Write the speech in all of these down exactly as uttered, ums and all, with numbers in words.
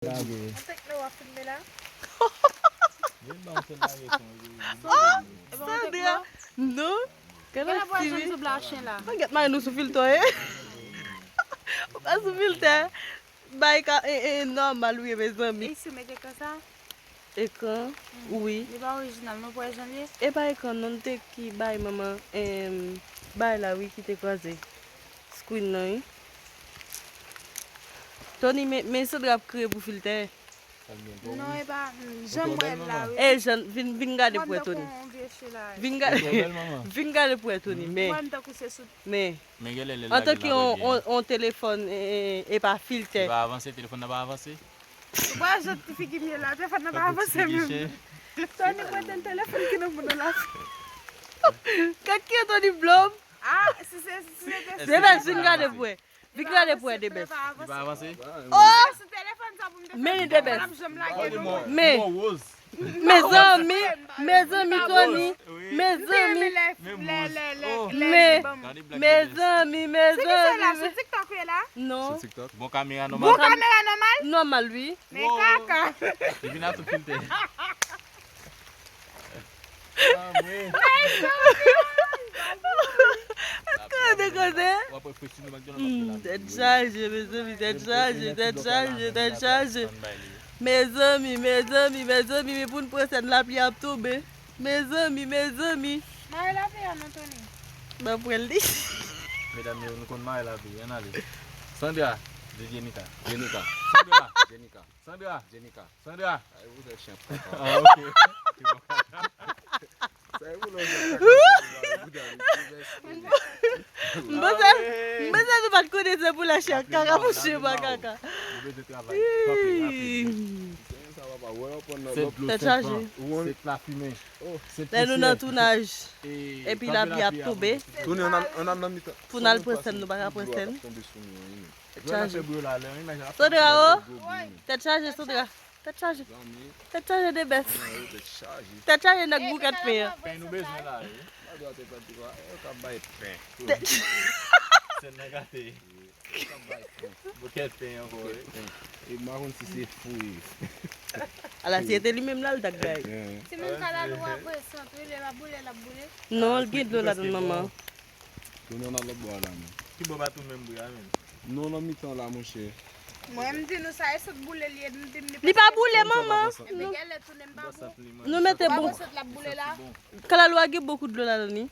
Lage. Mwen te klè w ap filme la. Vin ba yon sèl lage son. Sandra, non. Gade ti wi. Mwen gèt mari nou sou filtè, eh. Ou pa sou filtè. Bay ka, e, e, nòmal wi, mezanmi. E si w met ekran sa? Ekran, wi. Li pa orijinal, non, pou wè jan l ye? E pa ekran, non, te ki bay manman, em, bay la, wi, ki te kraze. Screen nan, wi. Tony, men, men Sandra ap kriye pou filtè. Non, e pa, mm, jan m wè l la, wi. E, jan, vin, vin gade pou wè, Tony. Vin gade, vin gade pou wè, Tony, men. Men, men gen lè, lè antanke yon, yon, yon telefòn, e, e, e pa filtè. Li pa avanse, telefòn nan pa avanse. Ou pa jan ti figi m ye la, telefòn nan pa avanse menm. Tony, mwen te telefòn ki nan moun nan la. Gad ki Tony blòm. Ah, si se, si se te Debès, vin gade pou wè. Vin gade pou wè, Debès. Li pa avanse. Oh! Sou telefòn sa pou m te fè. Men Debès. Mwen ap janm lage non mwen. Men. Mezanmi, mezanmi, Tony, mezanmi, men, mezanmi, mezanmi. Sou TikTok ou ye la? Non. Sou TikTok. Bon kamera nòmal. Bon kamera nòmal? Nòmal, wi. Men kaka. Li vin a tout filtè. Èske w te konnen? Hmm, tèt chaje, mezanmi, tèt chaje, tèt chaje, tèt chaje. Mezanmi, mezanmi, mezanmi, men pou n pran sèn lapli ap tonbe. Mezanmi, mezanmi. Mare lapli a non, Tony. Ban pran li. Medam yo, nou konn mare lapli, ann ale. Sandra, di Jenika. Jenika. Sandra, Jenika. Sandra, Jenika. Sandra. Ay, ou se chen kaka. Ah, ok. Sa e pou lòt kaka. M panse, m panse nou pa t konnen se pou lè chen kaka pou chen pa kaka. Nou bezwen travay. Kanpe, kanpe. Tèt chaje. Se lafimen. Lè nou nan tounaj, epi lapli ap tonbe. Pou n al pran sèn, nou pa ka pran sèn. Tèt chaje. Sandra, oh! Tèt chaje, Sandra. Tèt chaje. Tèt chaje Debès. Tèt chaje nèg boukèt pen an. Pen nou bezwen la, wi. Sèn nan gate. Boukèt pen ankò, wi. E m pa konn si se fou ye. Ala, si se te li menm la, l t ap bay. Timoun kalalou a prezan tou, lè l ap boule, l ap boule. Non, l gen dlo ladan l, manman. Tounen nan lòt bò a la, men. Ki bò pa tou menm bri a, men? Non, nan mitan la, monchè. Mwen, m di nou sa, e sot boule li ye, m di m li pa boule, manman. Epi gèlè tounen m pa bon. Nou mete bon. Sot l ap boule la. Kalalou a gen bokou dlo ladan li.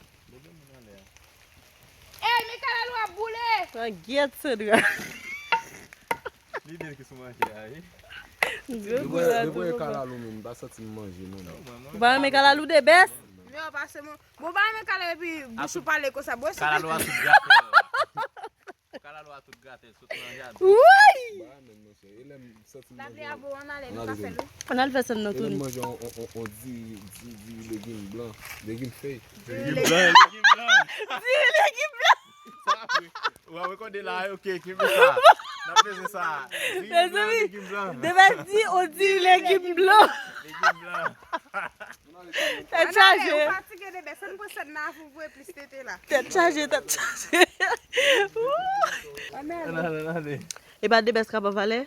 Ey, men kalalou ap boule. An gyèt, Sandra. Li di l ki sou manje a, wi. Gwo gwo la. Depi e kalalou menm, m pa santi m manje, non. Ou pa renmen kalalou Debès? Non, pase mwen. Bon, ba men kalalou epi bouch ou pale konsa. Bon, se kalalou a tout gate. Kalalou a tout gate, sot nan jaden. Wi! Ba men, monchè. E lè m santi m manje. Lapli a bon, ann ale, nou ka fè l, wi. Ann al fè sèn nan, Tony. E lè m manje on, on, on, on diri, diri, diri legim blan, legim fèy. Diri legim blan. Diri legim blan. Sa apre. Ou ap rekòde la, ok, kenbe sa. N ap bezwen sa. Diri blan, legim blan. Debès di, on diri legim blan. Legim blan. Tèt chaje. Ou fatige, Debès. Ann pran sèn nan pou voye plis tete la. Tèt chaje, tèt chaje. Ann ale, ann ale. E pa Debès k ap avalè?